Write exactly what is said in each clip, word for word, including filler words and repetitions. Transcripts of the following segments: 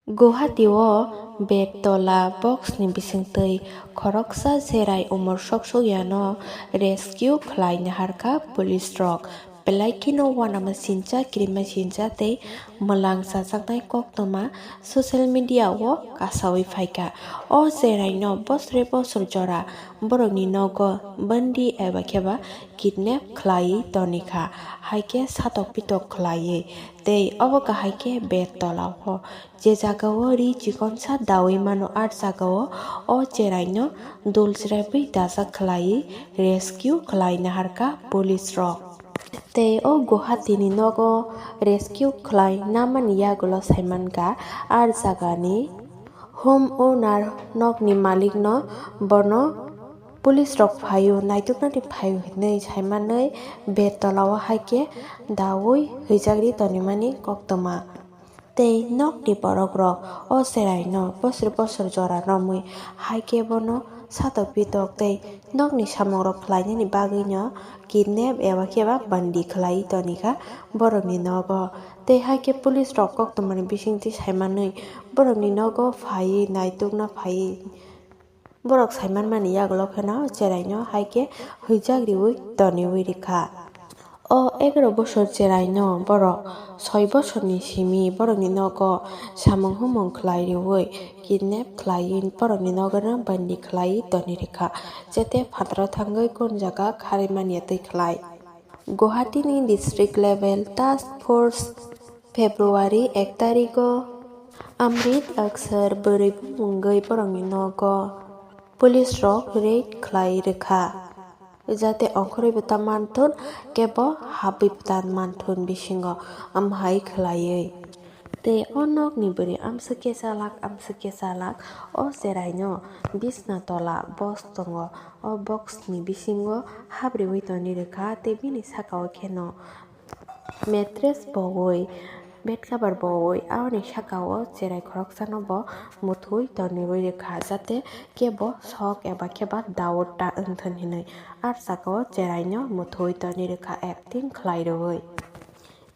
Guwahati o bed tola box ni bisingtwi khoroksa cherai umor sok sok yano rescue khlai naharkha police rok. Belai kheno uanama sincha, kirima sincha tei mwlang chajaknai koktwma social media o kasaui phaikha. O cherai no bosre bosor jora borokni nogo bandi eba kheba kidnap khlaiwi tonikha, hai khe satok pitok khlaiwi. Tei obo kahai khe bed tola o. Je jagao ri chikonsa daui mano, ar jagao o cheraino dul chrebwi dajak khlaiwi rescue khlai naharkha police rok. Tei o Guwahati ni nogo rescue khlai namani yagulo saimankha, ar jagani home owner, nokni malikno bono police rok phaio, naituknani phaio hinwi saimanwi bed tola o hai khe daui huijak ri tonimani koktwma. Tei nokni borok rok o cherai no bosor bosor jora romwi hai khe bono satok pitok tei nokni samung rok khlainani bagwi no kidnap eba khe ba bandi khlai tonikha borokni nogo. Tei hai khe police rok koktwmani bisingtwi saimanwi borokni nogo phaiwi naitukna phaiwi. Borok saimanmani yagulo kheno cheraino hai khe huijak riui toniui rikha. O egaroh bosor cheraino borok soi bosorni simi borokni nogo samung humung khlai riui kidnap khlaiwi borokni nogono bandi khlaiwi toni rikha. Chete phataro thangwi kon jaga kharwi manya twi khlai. Guwahati ni district level task force February ek tarigo Amrit Aksar bwrwi bumungwi borokni nogo police rok raid khlai rwkha, jate ongkhorwi bwta manthun kebo habwi bwta manthun bisingo amhai khlaiwi. Tei o nokni bwrwi amswk khe chalak, amswk khe chalak o cheraino bisna tola box tongo. O box ni bisingo habriwi toni rwkha tei bini sakao kheno mattress bowi, bed cover bowi, aboni sakao cherai khoroksano bo muthwi toniwi rwkha, jate kebo sok eba khe ba daot ta wngthun hinwi. Ar sakao cheraino muthwi toni rwkha acting khlai rwui.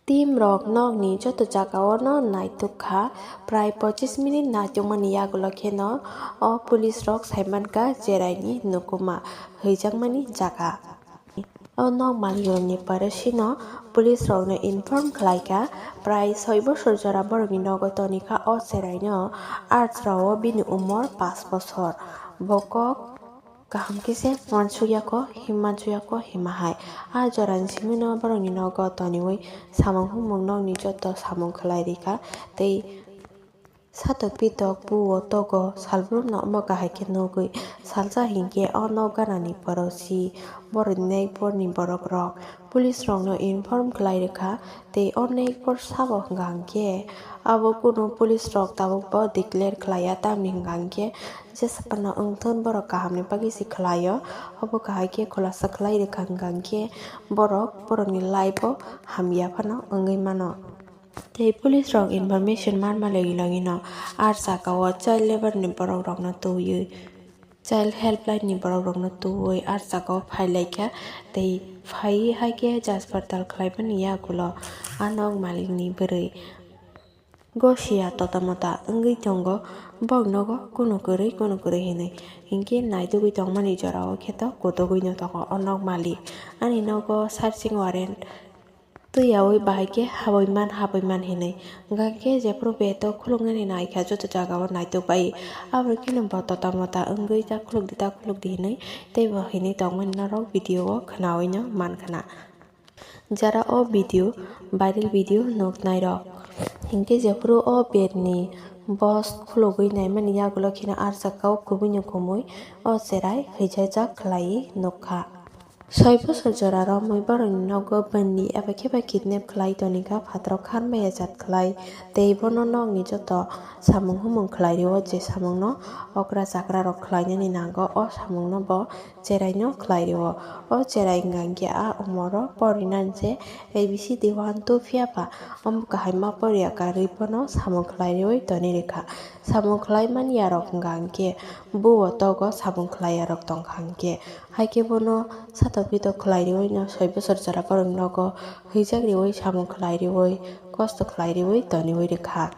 Team rok nokni joto jagao no naituk kha, prai pochis minute naitukmani yagulo kheno o police rok saimankha cheraini nukuma huijakmani jaga. O nok malikrokni pore sino police rokno inform khlaikha, prai soi bosor jora borokni nogo tonikha o cheraino, arjrao bini umor pash bosor. Bo kok kaham khe se uansukya kho, him mansukya kho hima hai. A jorani simi no borokni nogo toniwi samung humung nokni joto samung khlai rikha tei satok pitok buo togo salbrumno omo kahai khe nugwi salsa hinkhe o nok ganani porosi borokni neighborni borok rok police rokno inform khlai rwkha tei o neighbor sabo hwnka hinkhe abo kunu police rok tabuk bo declare khlaiya tamni hwnka hinkhe jesa phano wngthun borok kahamni bagwi se khlaio obo kahai khe khulasa khlai rwkha hwnka hinkhe borok borokni life o hamya phano wngwi mano. Tei police rok information manma logi logi no ar saka o child labour ni borok rok no twiwi child helpline ni borok rok no twiwi ar saka o phai laikha tei phaiwi hai khe jaspartal khlai mani yagulo a nok malik ni bwrwi gosia tota mota wngwi tongo bok nogo kunu kwrwi kunu kwrwi hinwi hinkhe naitugwi tongmani jora o khe to kutugwi no tongo o nok malik ani nogo searching warrant. Twiyaui bahai khe habwi man, habwi man hinwi. Hwnkha khe jephuru bed o khuluknani naikha joto jagao naituk bai. Aboni kheno bo tota mota wngwi ta khulukdi, ta khulukdi hinwi teibo hinwi tongmani norok video o khwnaui no mankhna. Jara o video, viral video nuknairok. Hinkhe jephuru o bed ni box khulugwi naimani yagulo kheno ar saka o kubui no kumui o cherai huijaijak khlaiwi nukha. Soi bosor jora romwi borokni nogo bandi eba khe ba kidnap khlai tonikha phataro khan bai ajat khlai tei bono nokni joto samung humung khlai rio je samungno okra chakra rok khlainani nango o samungno bo cheraino khlai rio. O cherai hwnkha hinkhe a umoro porinani je A B C D one two phiya ba omo kahai ma poriya karwi bono samung khlai riui toni rikha. Samung khlai man yarok hwnkha hinkhe buo togo samung khlai yarok tongkha hinkhe. Hai khe bono satok pitok khlai riui no soi bosor jora borok nogo huijak riui samung khlai riui kosto khlai riui toniui rikha.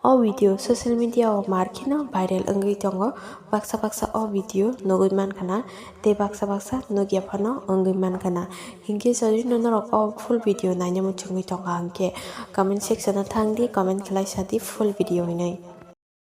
O video social media o mar kheno viral wngwi tongo, baksa baksa o video nugwi mankha na tei baksa baksa nugya phano wngwi mankha na. Hinkhe jodi norok o full video naina muchungwi tongkha hinkhe comment section o thangdi, comment khlai sadi full video hinwi.